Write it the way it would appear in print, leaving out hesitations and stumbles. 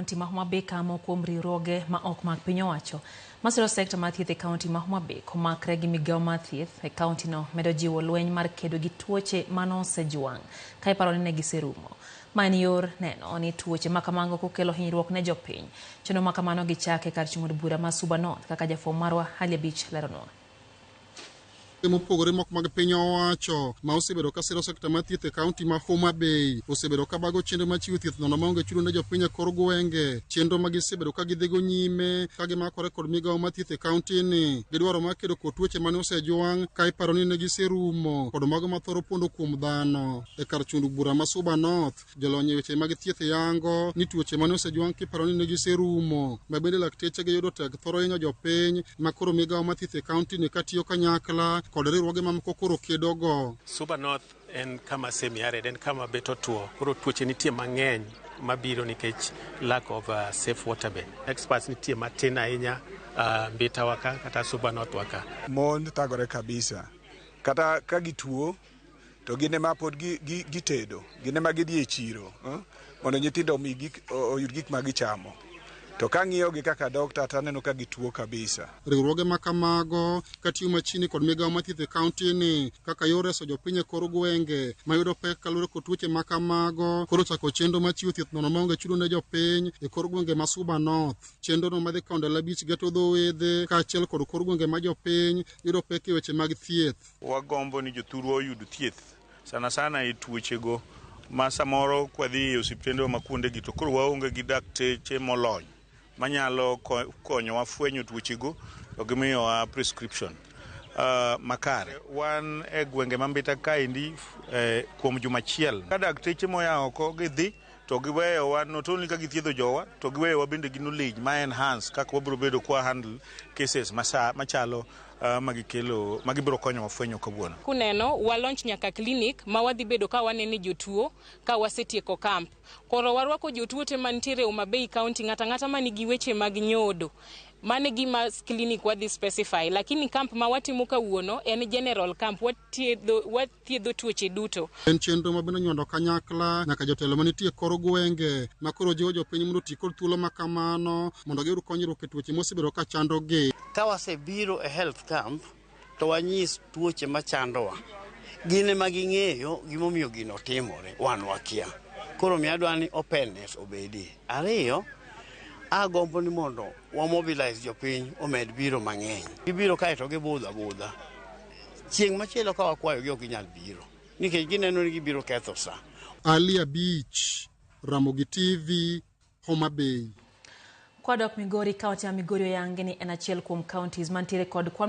kaunti ma Homa Bay ka moko kuom riwruoge ma ok mag piny owacho masiro sekta mar thieth e kaunti ma Homa Bay komakre gi migawo mar thieth e kaunti no medo jiwo lweny mar kedo gi tuoche manosejwang' ka iparo ni ne giserumo. Ma en yor neno ni tuoche ma kamago ok okelo hinyruok ne jopiny. Chenro ma kamano gichake kar chung' od bura ma Suba North kaka jafwambo marwa Halia Beach leronwa. Mopogore moko mag piny owacho ma osebedo ka siro sekta mar thieth e kaunti ma Homa Bay osebedo ka bago chenro mar chiwo thieth nono maonge chudo ne jopiny e kor gwenge. Chenro ma gisebedo ka gidhigo nyime ka gimakore kod migawo mar thieth e kaunti ni gidwaro mar kedo kod tuoche mane osejwang' ka iparo ni ne giserumo kod mago mathoro pondo kuom dhano. E kar chund bura ma Suba North, jolony e weche mag thieth yango ni tuoche mane osejwang' kiparo ni ne giserumo ma bende lakteche giyudo tek thoro hinyo jopiny ma koro migawo mar thieth e kaunti ni katiyo kanyakla kod riwruoge mamoko koro kedogo. Suba North en kama semi arid, en kama bet otuo. Koro tuoche nitie mang'eny mabiro nikech lack of safe water bed. Experts nitie matin ahinya Mbita waka kata Suba North waka. Mon thagore kabisa. Kata ka gituo to gin ema pod gitedo, gin ema gidhi e chiro mondo nyithindo oyud gik ma gichamo. To kang'iyo gi kaka dokta to aneno ka gituo kabisa. Riwruoge ma kamago katiyo machiegni kod migawo mar thieth e kaunti ni kaka yor reso jopiny e kor gwenge mayudo pek kaluwore kod tuoche ma kamago koro chako chenro mar chiwo thieth nono maonge chudo ne jopiny e kor gwenge ma Suba North. Chenro no madhi kawo ndalo 5 geto dho wedhe kaachiel kod kor gwenge ma jopiny yudo pek e weche mag thieth. Wagombo ni jothurwa oyud thieth sana sana e tuochego ma samoro kwadhi e osiptende ma kuondegi to koro waonge gi dakteche molony manyalo konyowa fwenyo tuochego to gimiyowa prescription makare. Wan e gwenge ma Mbita kaendi kuom juma achiel ka dakteche moya oko gidhi to giweyowa not only ka githiedho jowa to giweyowa bende gi knowledge ma enhance kaka wabiro bedo kwa handle cases machalo magikelo magibiro konyowa fwenyo kawuono. Kuneno wa launch nyaka clinic ma wadhi bedo ka wanene jotuo ka wasetieko camp. Koro warwako jotuo te mantiere Homa Bay County, ng'ata ng'ata manigi weche mag nyodo. Mano gima clinic wadhi specify, lakini camp ma watimo kawuono en general camp, wathiedho tuoche duto. En chenro ma bende onywando kanyakla nyaka jotelo manitie kor gwenge ma koro jiwo jopiny mondo oti kod thuolo ma kamano mondo giyud konyruok e tuoche mosebedo ka chandogi. Ka wasebiro e health camp to wanyis tuoche machandowa. Gin ema ging'eyo gimomiyo gino timore, wan wakia. Koro miyo adwa ni openness obedie. Ariyo, agombo ni mondo wa mobilize jopiny omed biro mang'eny. Gibiro kae to gibudho abudha. Chieng' machielo ka wakwayogi ok ginyal biro nikech gineno ni gibiro ketho sa. Ali Abich, Ramogi TV, Homa Bay. Kwadok Migori, kaunti ya Migori oyangi ni en achiel kuom counties mantiere kod kwan